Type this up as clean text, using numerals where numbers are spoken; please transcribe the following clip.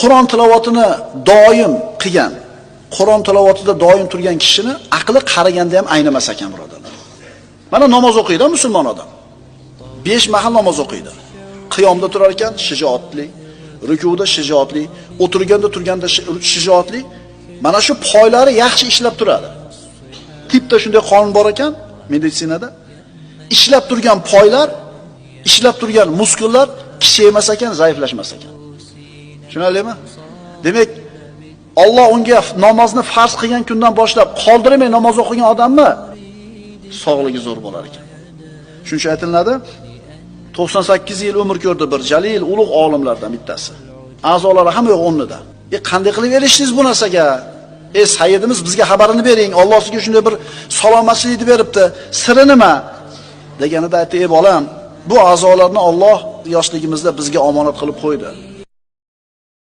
Qur'on tilovatini doim qilgan, Qur'on tilovatida doim turgan kishini aqli qaraganda ham aynimas ekan, birodarlar. Mana namoz o'qiydi musulmon odam. 5 mahal namoz o'qiydi. Qiyomda turar ekan shijoatli, rukuda shijoatli, o'tirganda turganda shijoatli. Mana shu poylari yaxshi ishlab turadi. Tipda shunday qonun bor ekan meditsinada. Ishlab turgan poylar, ishlab turgan muskullar kichaymas ekan, zaiflashmas ekan. Tushunarlimi? Demak, Alloh unga namozni farz qilgan kundan boshlab qoldirmay namoz o'qigan odamni sog'ligi zo'r bo'lar ekan. Shuning uchun aytiladi, 98 yil umr ko'rdi bir jalil ulug' olimlardan bittasi. A'zolari hamma yo'q o'rnida. Qanday qilib erishdingiz bu narsaga? Sayyidimiz bizga xabarini bering. Alloh sizga shunday bir salomatchilikni beribdi. Siri nima? Deganida aytdi, bolam, bu a'zolarni Alloh yoshligimizda bizga omonat qilib qo'ydi.